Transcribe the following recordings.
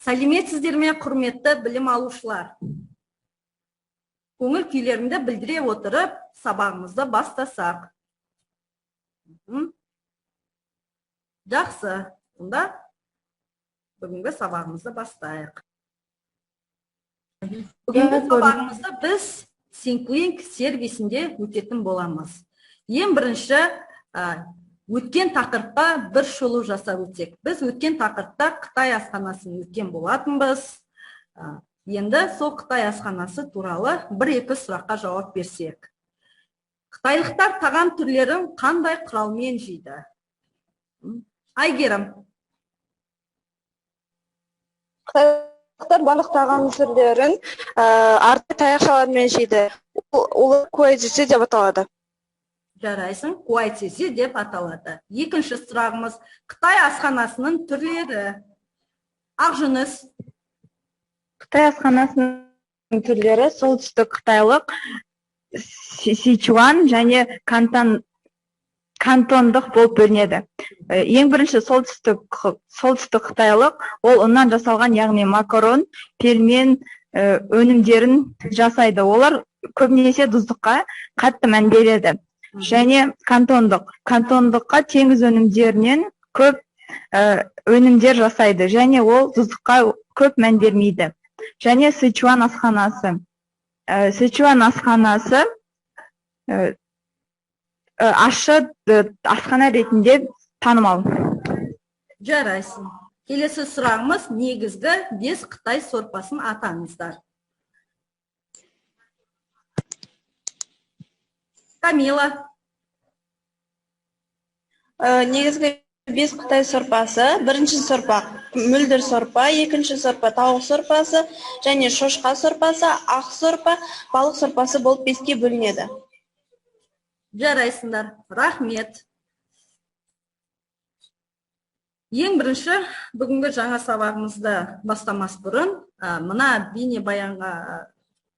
Сәлеметсіздер ме, құрметті білім алушылар? Көңіл күйлеріңді білдіре отырып, сабағымызды бастасақ. Жақсы, онда бүгінгі сабағымызды бастайық. Бүгінгі сабағымызды біз ThinkLink сервисінде өтетін боламыз. Ең бірінші өткен тақырыпқа бір шолу жасап өтсек. Біз өткен тақырыпта Қытай асханасын өткен болатынбыз. Енді сол Қытай асханасы туралы бір-екі сұраққа жауап берсек. Қытайлықтар тағам түрлерін қандай құралмен жейді? Айгерім. Қытайлықтар барлық тағам түрлерін арты таяқшалармен жейді. Ол куайцзи деп аталады. Жарайсың, куайцзи деп аталады. Екінші сұрағымыз, Қытай асханасының түрлері. Ақжүніс. Қытай асханасының түрлері солтүстік қытайлық, Сичуан және кантондық болып бөлінеді. Ең бірінші солтүстік қытайлық, ол ұннан жасалған, яғни макарон, пельмен өнімдерін жасайды. Олар көбінесе тұздыққа қатты мән береді. Және кантондық. Кантондыққа теңіз өнімдерінен көп өнімдер жасайды, және ол тұздыққа көп мән бермейді. Және Сычуан асханасы. Сычуан асханасы ащы асхана ретінде танымал. Жарайсың. Келесі сұрағымыз, негізгі 5 Қытай сорпасын атаңыздар. Камила. Негізгі 5 Қытай сорпасы. Бірінші сорпа мөлдір сорпа, екінші сорпа тауық сорпасы, және шошқа сорпасы, ақ сорпа, балық сорпасы болып 5-ке бөлінеді. Жарайсыңдар, рахмет. Ең бірінші бүгінгі жаңа сабағымызды бастамас бұрын мына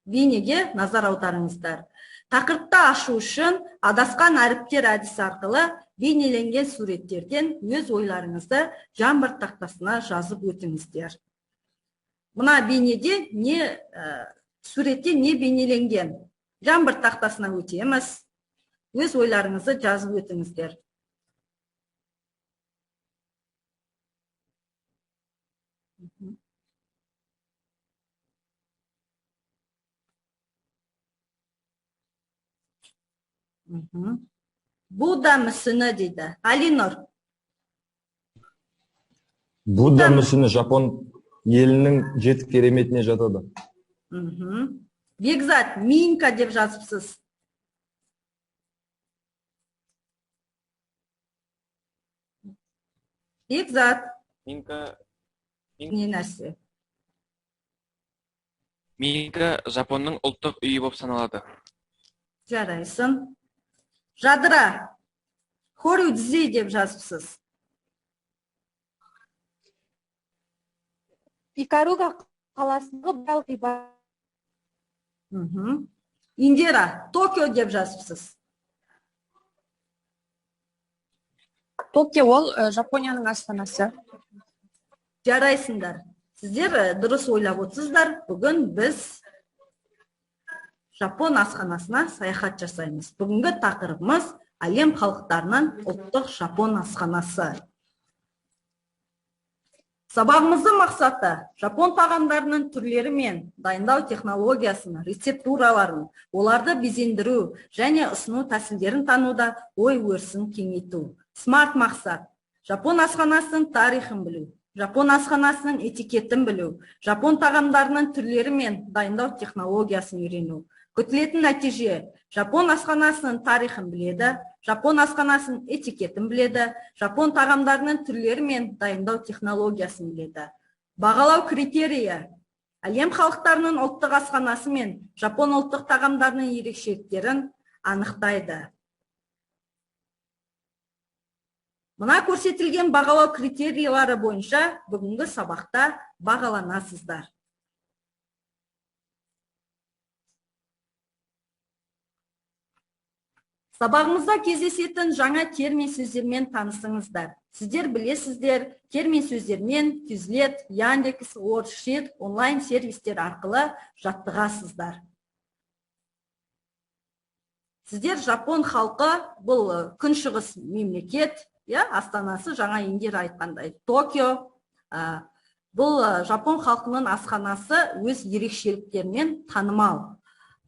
бейнеге назар аударыңыздар. Тақырыпты ашу үшін адасқан әріптер әдісі арқылы бейнеленген суреттерден өз ойларыңызды жаңбыр тақтасына жазып өтіңіздер. Мына бейнеде не суретте не бейнеленген? Жаңбыр тақтасына өтеміз. Өз ойларыңызды жазып өтіңіздер. Будда мүсіні дейді. Алинұр. Будда мүсіні Жапон елінің 7 кереметіне жатады. Бекзат, Минка деп жазыпсыз. Бекзат. Минка. Не нәрсе? Минка Жапонның ұлттық үйі болып саналады. Жарайсың. Жадыра, Хорюдзи деп жазыпсыз. Икаруга қаласындағы балық ғибадат. Индира, Токио деп жазыпсыз. Токио ол Жапонияның астанасы. Жарайсыңдар. Сіздер дұрыс ойлап отырсыздар. Бүгін біз Жапон асханасына саяхат жасаймыз. Бүгінгі тақырыбымыз әлем халықтарының ұлттық жапон асханасы. Сабағымыздың мақсаты жапон тағамдарының түрлері мен дайындау технологиясын, рецептураларын, оларды безендіру және ұсыну тәсілдерін тануда ой өрісін кеңейту. Смарт мақсат: жапон асханасының тарихын білу, жапон асханасының этикетін білу, жапон тағамдарының түрлері мен дайындау технологиясын үйрену. Күтілетін нәтиже: жапон асханасының тарихын біледі, жапон асханасының этикетін біледі, жапон тағамдарының түрлері мен дайындау технологиясын біледі. Бағалау критерийі: әлем халықтарының ұлттық асханасы мен жапон ұлттық тағамдарының ерекшеліктерін анықтайды. Мына көрсетілген бағалау критерийлері бойынша бүгінгі сабақта бағаланасыздар. Сабағымызда кездесетін жаңа термин сөздермен танысыңыздар. Сіздер білесіздер, термин сөздермен Quizlet, Яндекс, Wordsheet онлайн сервистер арқылы жаттығасыздар. Сіздер жапон халқы, бұл күншығыс мемлекет, астанасы жаңа Индира айтқандай Токио. Бұл жапон халқының асханасы өз ерекшеліктерімен танымал.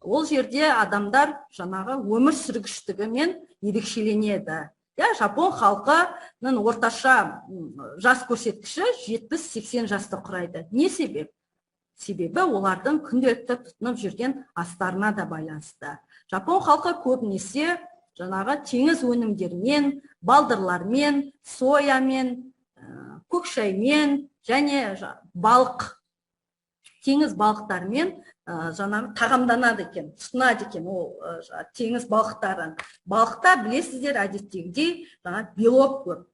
Ол жерде адамдар жаңағы өмір сүргіштігімен ерекшеленеді. Жапон халқының орташа жас көрсеткіші 70-80 жасты құрайды. Не себеп? Себебі олардың күнделікті тұтынып жүрген астарына да байланысты. Жапон халқы көбінесе жаңағы теңіз өнімдерімен, балдырлармен, соямен, көк шаймен және балық, теңіз балықтарымен жаңағы тағамданады екен, тұтынады екен ол теңіз балықтарын. Балықта білесіздер, әдеттегідей жаңа белок көп.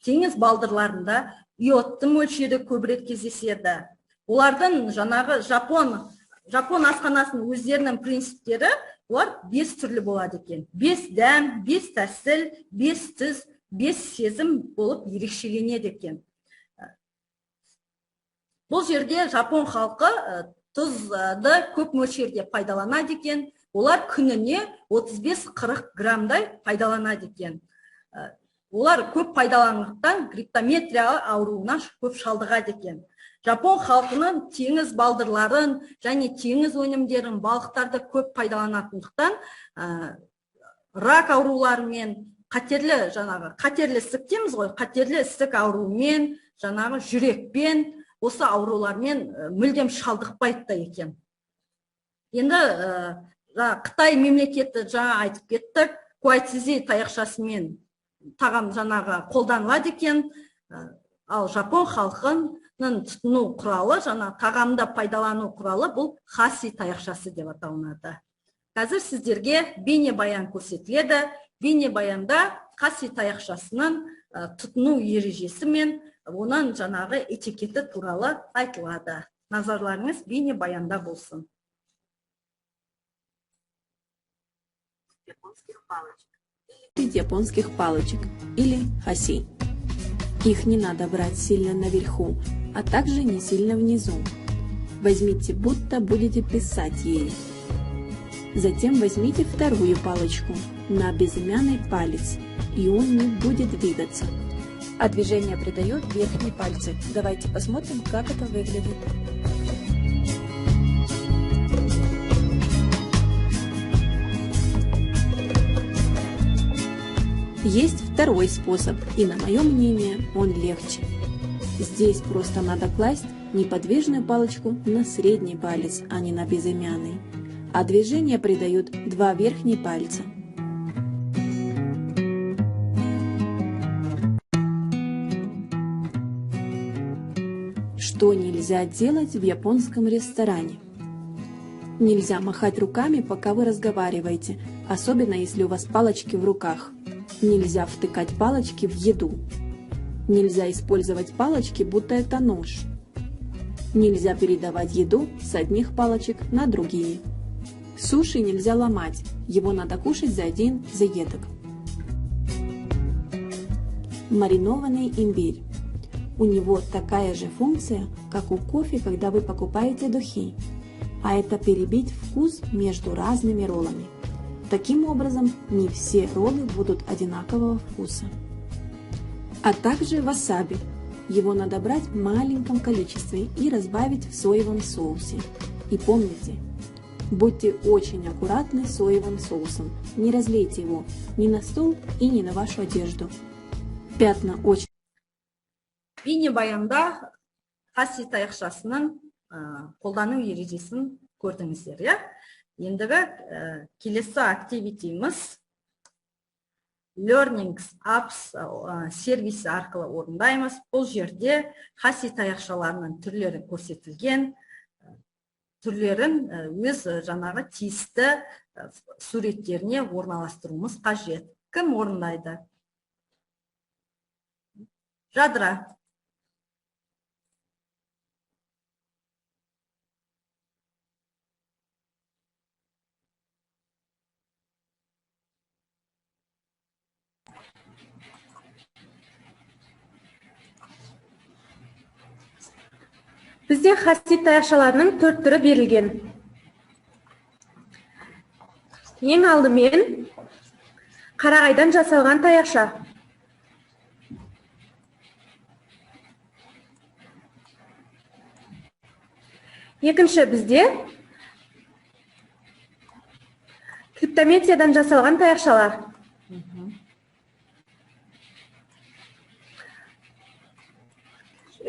Теңіз балдырларында йодтың мөлшері көбірек кездеседі. Олардың жаңағы жапон асханасының өздерінің принциптері, олар 5 түрлі болады екен. 5 дәм, 5 тәсіл, 5 түс, 5 сезім болып ерекшеленеді екен. Бұл жерде жапон халқы тұзды көп мөлшерде пайдаланады екен. Олар күніне 35-40 граммдай пайдаланады екен. Олар көп пайдаланғандықтан гриптометрия ауруына көп шалдығады екен. Жапон халқының теңіз балдырларын және теңіз өнімдерін, балықтарды көп пайдаланатындықтан рак ауруларымен, қатерлі жаңағы қатерлі ісік дейміз ғой, қатерлі ісік ауруымен, жаңағы жүрекпен, осы аурулармен мүлдем шалдықпайды да екен. Енді Қытай мемлекеті жаңа айтып кеттік, куайцзи таяқшасымен тағам жаңағы қолданылады екен. Ал жапон халқының тұтыну құралы, жаңа тағамда пайдалану құралы бұл хаси таяқшасы деп аталынады. Қазір сіздерге бейнебаян көрсетіледі. Бейнебаянда хаси таяқшасының тұтыну ережесі мен оның жаңағы этикеті туралы айтылады. Назарларыңыз бейнебаянда болсын. Японских палочек или хаси. Их не надо брать сильно наверху, а также не сильно внизу. Возьмите, будто будете писать ей. Затем возьмите вторую палочку на безымянный палец, и он не будет двигаться. А движение придают верхние пальцы. Давайте посмотрим, как это выглядит. Есть второй способ, и, на мое мнение, он легче. Здесь просто надо класть неподвижную палочку на средний палец, а не на безымянный. А движение придают два верхние пальца. Что нельзя делать в японском ресторане? Нельзя махать руками, пока вы разговариваете, особенно если у вас палочки в руках. Нельзя втыкать палочки в еду. Нельзя использовать палочки, будто это нож. Нельзя передавать еду с одних палочек на другие. Суши нельзя ломать, его надо кушать за один заедок. Маринованный имбирь. У него такая же функция, как у кофе, когда вы покупаете духи. А это перебить вкус между разными роллами. Таким образом, не все роллы будут одинакового вкуса. А также васаби. Его надо брать в маленьком количестве и разбавить в соевом соусе. И помните, будьте очень аккуратны с соевым соусом. Не разлейте его ни на стол и ни на вашу одежду. Пятна очень... Бейнебаянда хаси таяқшасының қолдану ережесін көрдіңіздер, иә? Ендігі келесі активитиміз Learning Apps сервисі арқылы орындаймыз. Бұл жерде хаси таяқшаларының түрлері көрсетілген, түрлерін өз жаңағы тиісті суреттеріне орналастыруымыз қажет. Кім орындайды? Жадыра. Бізде хаси таяқшаларының 4 түрі берілген. Ең алдымен қарағайдан жасалған таяқша. Екінші бізде криптометриядан жасалған таяқшалар.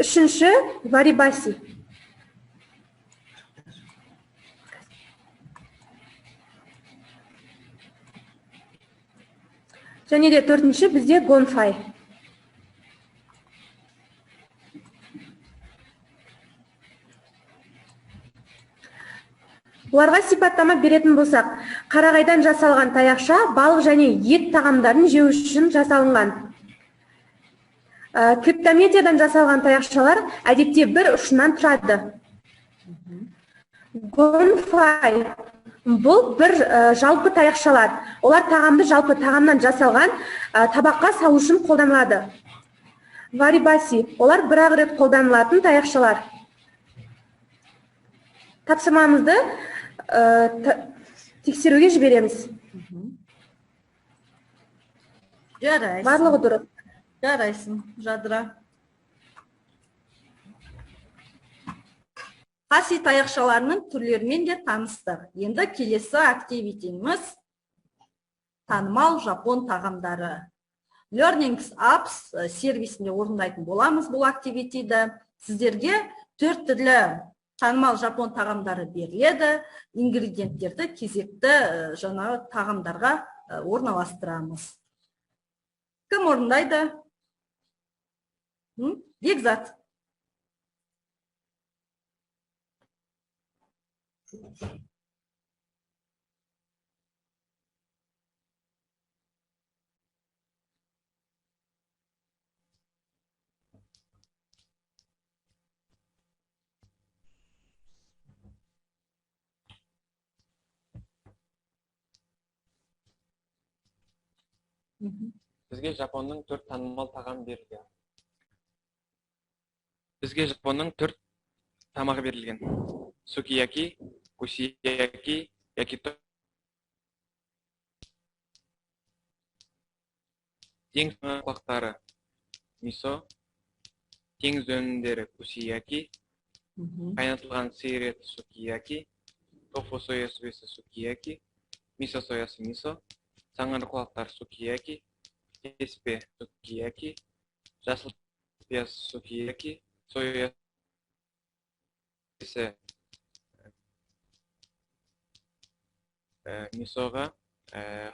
Үшінші варибаси. Және де төртінші бізде гонфай. Бұларға сипаттама беретін болсақ, қарағайдан жасалған таяқша балық және ет тағамдарын жеу үшін жасалынған. Криптометриядан жасалған таяқшалар әдетте бір ұшынан тұрады. Гонфай бұл бір жалпы таяқшалар. Олар тағамды жалпы тағамнан жасалған табаққа салу үшін қолданылады. Варибаси олар бір-ақ рет қолданылатын таяқшалар. Тапсырмамызды тексеруге жібереміз. Жарайсың. Барлығы дұрыс. Жарайсың, Жадыра. Хаси таяқшаларының түрлерімен де таныстық. Енді келесі активитиміз танымал жапон тағамдары. Learning Apps сервисінде орындайтын боламыз бұл активитиді. Сіздерге 4 түрлі танымал жапон тағамдары беріледі. Ингредиенттерді кезекті жаңағы тағамдарға орналастырамыз. Кім орындайды? Бекзат. Бізге Жапонның 4 танымал тағамы берілген. Бізге Жапонның 4 тамағы берілген. Сукияки, кусияки, якито. Теңіз құлақтары мисо, теңіз өнімдері кусияки, қайнатылған сиыр еті сукияки, тофу соя сүбесі сукияки, мисо соясы мисо, саңырауқұлақтар сукияки, кеспе сукияки, жасыл пияз сукияки, соя мисоға,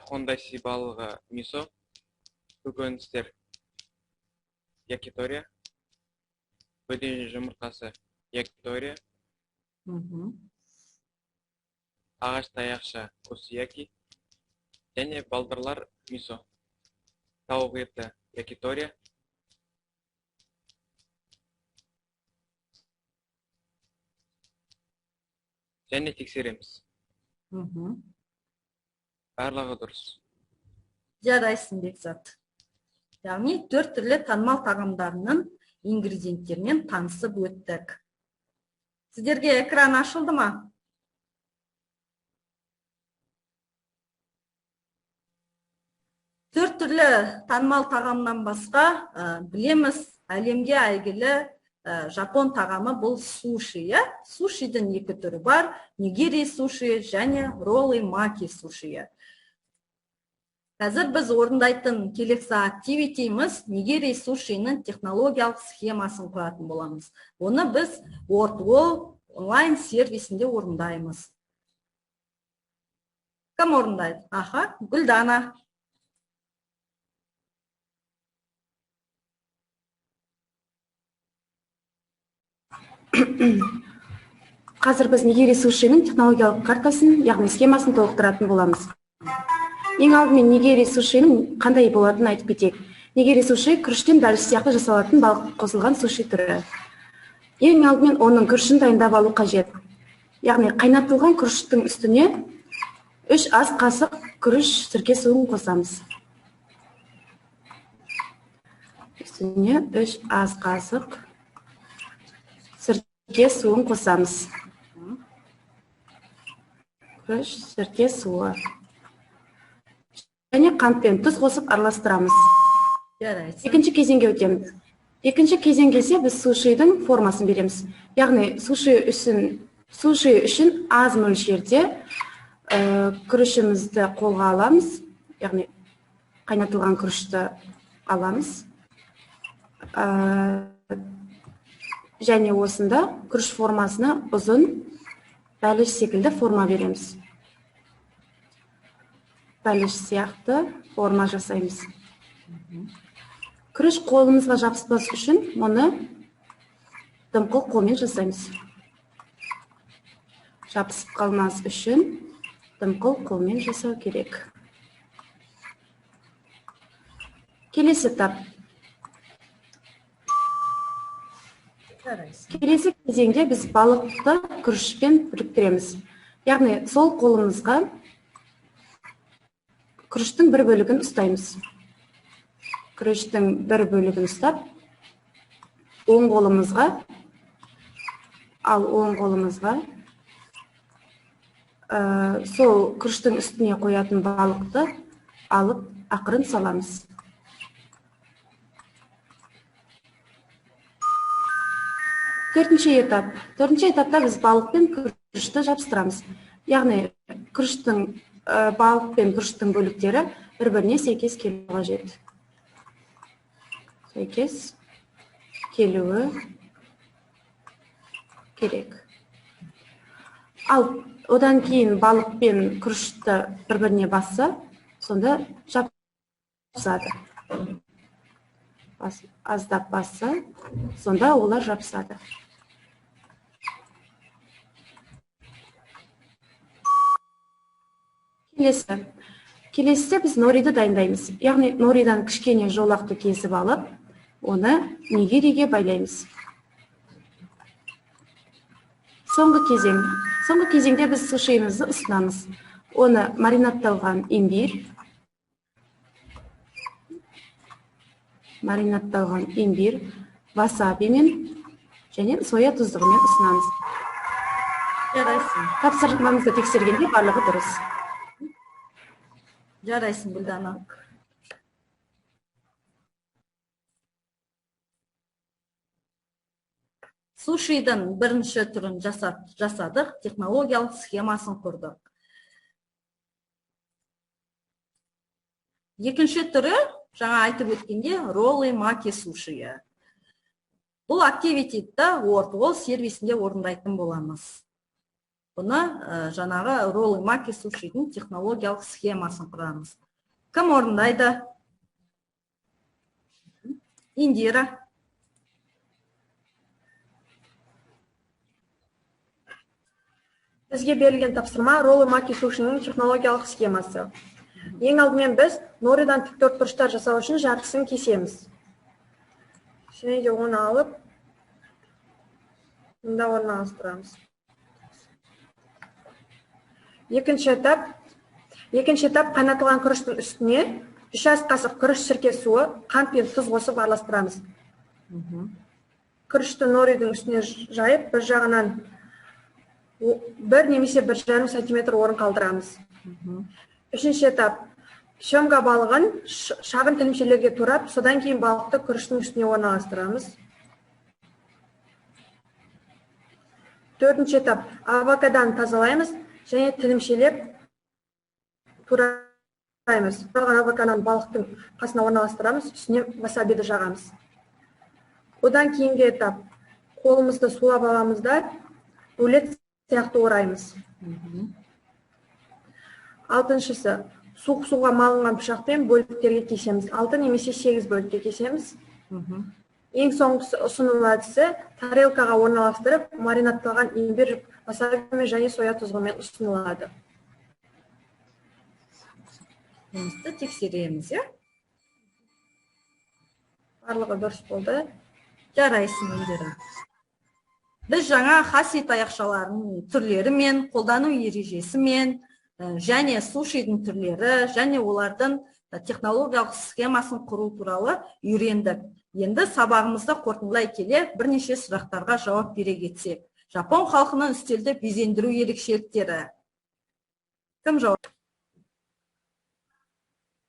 хондаси балығы мисо, көкөністер якитория, бөдене жұмыртқасы якитория, ағаш таяқша кусияки, және балдырлар мисо, тауық еті якитория, және тексереміз. Барлығы дұрыс. Жарайсың, Бекзат. Яғни 4 түрлі танымал тағамдарының ингредиенттерімен танысып өттік. Сіздерге экран ашылды ма? Төрт түрлі танымал тағамнан басқа білеміз, әлемге әйгілі жапон тағамы бұл суши. Сушидің 2 түрі бар, нигири суши және роллы маки суши. Қазір біз орындайтын келесі активитиміз нигири сушиінің технологиялық схемасын құратын боламыз. Оны біз WordWall онлайн сервисінде орындаймыз. Кім орындайды? Аха, Гүлдана. Қазір біз нигири сушиінің технологиялық картасын, яғни схемасын толықтыратын боламыз. Ең алдымен нигири сушиінің қандай болатынын айтып кетейік. Нигири суши күріштен бәліш сияқты жасалатын балық қосылған суши түрі. Ең алдымен оның күрішін дайындап алу қажет. Яғни қайнатылған күріштің үстіне 3 ас қасық күріш сірке суын қосамыз. Үстіне 3 ас қасық сірке суын қосамыз. Күріш, сірке суы. Және қант пен тұз қосып араластырамыз. Жарайсың. Екінші кезеңге өтеміз. Екінші кезең келсе, біз сушидің формасын береміз. Яғни суши үшін аз мөлшерде күрішімізді қолға аламыз, яғни қайнатылған күрішті аламыз. Және осында күріш формасына ұзын бәліш секілді форма береміз. Бәліш сияқты форма жасаймыз. Күріш қолымызға жабыспас үшін мұны дымқыл қолмен жасаймыз. Жабысып қалмас үшін дымқыл қолмен жасау керек. Келесі этап. Келесі кезеңде біз балықты күрішпен біріктіреміз. Яғни сол қолымызға күріштің бір бөлігін ұстаймыз. Күріштің бір бөлігін ұстап, оң қолымызға, ал оң қолымызға сол күріштің үстіне қоятын балықты алып ақырын саламыз. Төртінші этап. Төртінші этапта біз балық пен күрішті жабыстырамыз. Яғни күріштің, балық пен күріштің бөліктері бір-біріне сәйкес келуі қажет. Сәйкес келуі керек. Ал одан кейін балық пен күрішті бір-біріне басса, сонда жабысады. Аздап басса, сонда олар жабысады. Келесі. Келесіде біз нориді дайындаймыз. Яғни норидан кішкене жолақты кесіп алып, оны нигириге байлаймыз. Соңғы кезең. Соңғы кезеңде біз сушиімізді ұсынамыз. Оны маринадталған имбирь, васабимен және соя тұздығымен ұсынамыз. Жарайсың. Тапсырмамызды тексергенде барлығы дұрыс. Жарайсың, Гүлдана. Сушидің бірінші түрін жасадық, технологиялық схемасын құрдық. Екінші түрі, жаңа айтып өткенде, роллы маки сушиі. Бұл активитиді Wordwall сервисінде орындайтын боламыз. Бұны жаңағы роллы маки сушидің технологиялық схемасын құрамыз. Кім орындайды? Индира. Бізге берілген тапсырма роллы маки сушиінің технологиялық схемасы. Ең алдымен біз норидан тік төрт бұрыштар жасау үшін жартысын кесеміз. Және де оны алып, мұнда орналастырамыз. Екінші этап қайнатылған күріштің үстіне 3 ас қасық күріш сірке суы, қант пен тұз қосып араластырамыз. Күрішті норидің үстіне жайып, бір жағынан 1 немесе 1,5 сантиметр орын қалдырамыз. Үшінші этап. Семга балығын шағын тілімшелерге турап, содан кейін балықты күріштің үстіне орналастырамыз. Төртінші этап. Авокадоны тазалаймыз және тілімшелеп тураймыз. Туралған авокадоны балықтың қасына орналастырамыз, үстіне васабиді жағамыз. Одан кейінгі этап. Қолымызды сулап аламыз да, рулет сияқты ораймыз. Алтыншысы, суық суға малынған пышақпен бөліктерге кесеміз. 6 немесе 8 бөлікке кесеміз. Ең соңғысы ұсыну әдісі, тарелкаға орналастырып, маринадталған имбирь, васабимен және соя тұзымен ұсынылады. Жұмысты тексереміз, иә? Барлығы дұрыс болды. Жарайсың, Индира. Біз жаңа хаси таяқшаларының түрлерімен, қолдану ережесімен, және сушидің түрлері, және олардың технологиялық схемасын құру туралы үйрендік. Енді сабағымызды қорытындылай келе бірнеше сұрақтарға жауап бере кетсек. Жапон халқының үстелді безендіру ерекшеліктері. Кім жауап?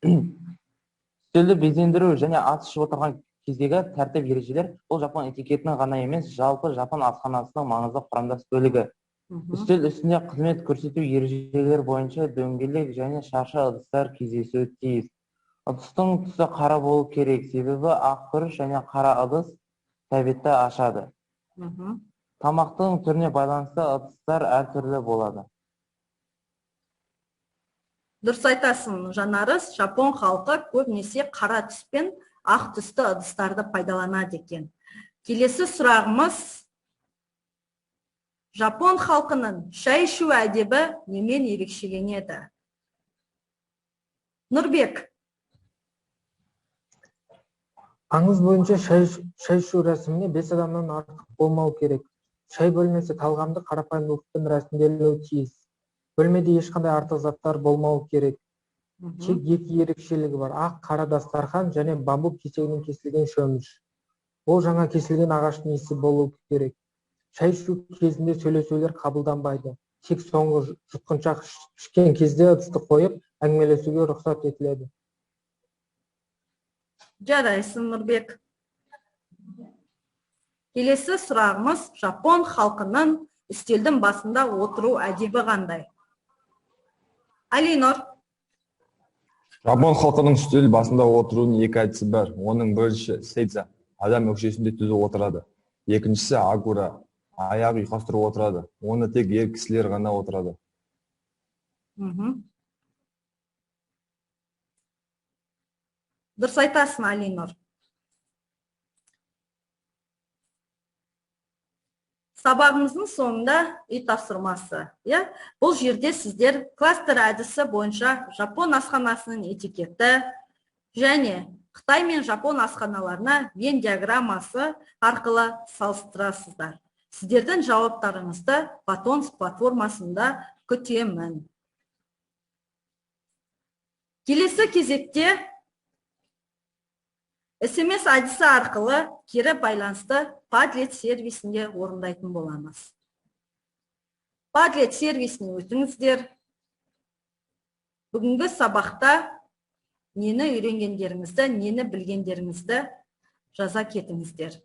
Үстелді безендіру және ас ішіп отырған кездегі тәртіп ережелер бұл жапон этикетінің ғана емес, жалпы жапон асханасының маңызды құрамдас бөлігі. Үстел үстінде қызмет көрсету ережелері бойынша дөңгелек және шаршы ыдыстар кездесуі тиіс. Ыдыстың түсі қара болу керек, себебі ақ күріш және қара ыдыс тәбетті ашады. Тамақтың түріне байланысты ыдыстар әртүрлі болады. Дұрыс айтасың, Жанарыс, жапон халқы көбінесе қара түс пен ақ түсті ыдыстарды пайдаланады екен. Келесі сұрағымыз, жапон халқының шай ішу әдебі немен ерекшеленеді? Нұрбек. Аңыз бойынша шай ішу рәсіміне 5 адамнан артық болмау керек. Шай бөлмесі талғамды қарапайымдылықпен рәсімделуі тиіс. Бөлмеде ешқандай артық заттар болмауы керек. Тек екі ерекшелігі бар: ақ, қара дастархан және бамбук кесегінен кесілген шөміш. Ол жаңа кесілген ағаштың иісі болу керек. Шай ішу кезінде сөйлесулер қабылданбайды. Тек соңғы жұтқыншақ ішкен кезде ыдысты қойып, әңгімелесуге рұқсат етіледі. Жарайсың, Нұрбек. Келесі сұрағымыз, жапон халқының үстелдің басында отыру әдебі қандай? Алинор. Жапон халқының үстел басында отырудың екі әдісі бар. Оның бірінші сейдза, адам өкшесінде түзу отырады. Екіншісі агура, аяқ ұйқастырып отырады. Оны тек ер кісілер ғана отырады. Дұрыс айтасың, Алинор. Сабағымыздың соңында үй тапсырмасы. Бұл жерде сіздер кластер әдісі бойынша жапон асханасының этикеті және Қытай мен жапон асханаларына Венн диаграммасы арқылы салыстырасыздар. Сіздердің жауаптарыңызды Батонс платформасында күтемін. Келесі кезекте СМС әдісі арқылы кері байланысты Padlet сервисінде орындайтын боламыз. Padlet сервисіне өтіңіздер. Бүгінгі сабақта нені үйренгендеріңізді, нені білгендеріңізді жаза кетіңіздер.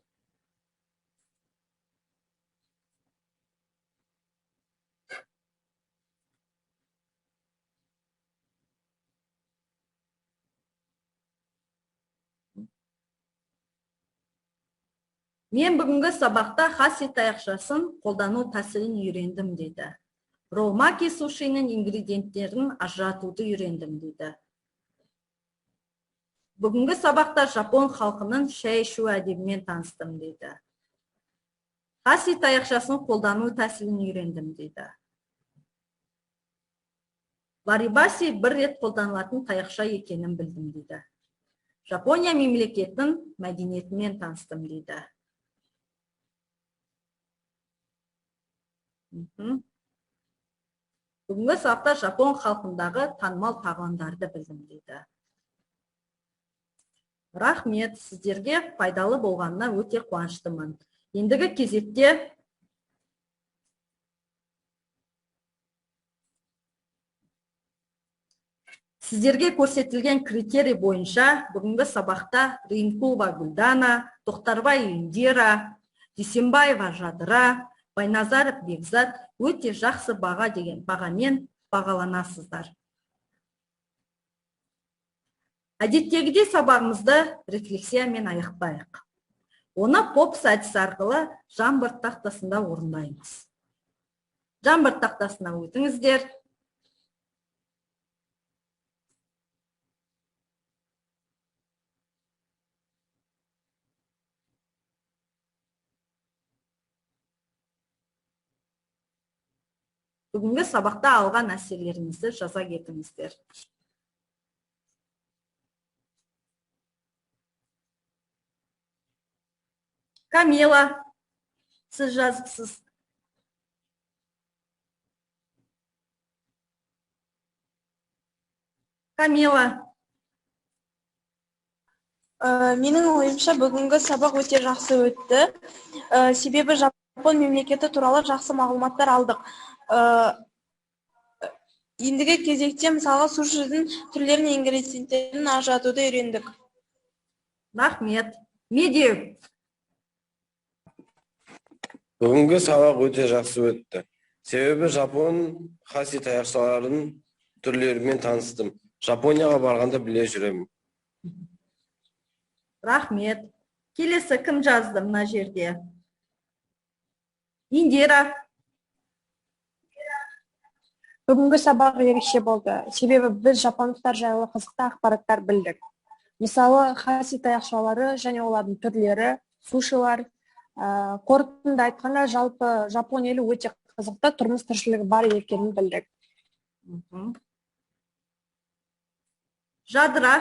Мен бүгінгі сабақта хаси таяқшасын қолдану тәсілін үйрендім дейді. Ролмаки сушиінің ингредиенттерін ажыратуды үйрендім дейді. Бүгінгі сабақта жапон халқының шай ішу әдебімен таныстым дейді. Хаси таяқшасын қолдану тәсілін үйрендім дейді. Варибаси бір рет қолданылатын таяқша екенін білдім дейді. Жапония мемлекетінің мәдениетімен таныстым дейді. Бүгінгі сабақта жапон халқындағы танымал тағамдарды білдім дейді. Рахмет, сіздерге пайдалы болғанына өте қуаныштымын. Ендігі кезекте сіздерге көрсетілген критерий бойынша бүгінгі сабақта Рымкулова Гүлдана, Тоқтарбай Индира, Дүйсенбаева Жадыра, Байназаров Бекзат өте жақсы баға деген бағамен бағаланасыздар. Әдеттегідей сабағымызды рефлексиямен аяқтайық. Оны попс әдісі арқылы Jamboard тақтасында орындаймыз. Jamboard тақтасына өтіңіздер. Бүгінгі сабақта алған әсерлеріңізді жаза кетіңіздер. Камила, сіз жазыпсыз. Камила. Менің ойымша, бүгінгі сабақ өте жақсы өтті. Себебі Жапон мемлекеті туралы жақсы мағлұматтар алдық. Ендігі кезекте, мысалға, сушидің түрлерін, ингредиенттерін ажыратуды үйрендік. Рахмет. Медеу. Бүгінгі сабақ өте жақсы өтті. Себебі жапон хаси таяқшаларының түрлерімен таныстым. Жапонияға барғанда біле жүремін. Рахмет. Келесі кім жазды мына жерде? Индира. Бүгінгі сабақ ерекше болды. Себебі біз жапондықтар жайлы қызықты ақпараттар білдік. Мысалы, хаси таяқшалары және олардың түрлері, сушилар. Қорытынды айтқанда, жалпы жапон елі өте қызықты тұрмыс тіршілігі бар екенін білдік. Жадыра.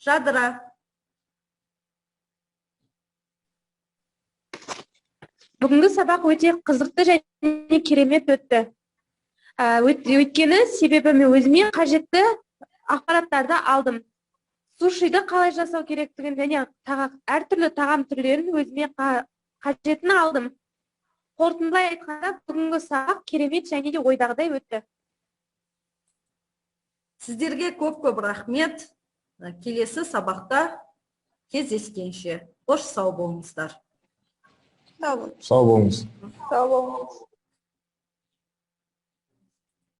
Жадыра. Бүгінгі сабақ өте қызықты және керемет өтті. Өйткені себебі мен өзіме қажетті ақпараттарды алдым. Сушиді қалай жасау керектігін және әртүрлі тағам түрлерін өзіме қажетін алдым. Қорытындылай айтқанда, бүгінгі сабақ керемет және де ойдағыдай өтті. Сіздерге көп-көп рахмет. Келесі сабақта кездескенше. Қош, сау болыңыздар. Сау болыңыз. Сау болыңыз. Сау болыңыз.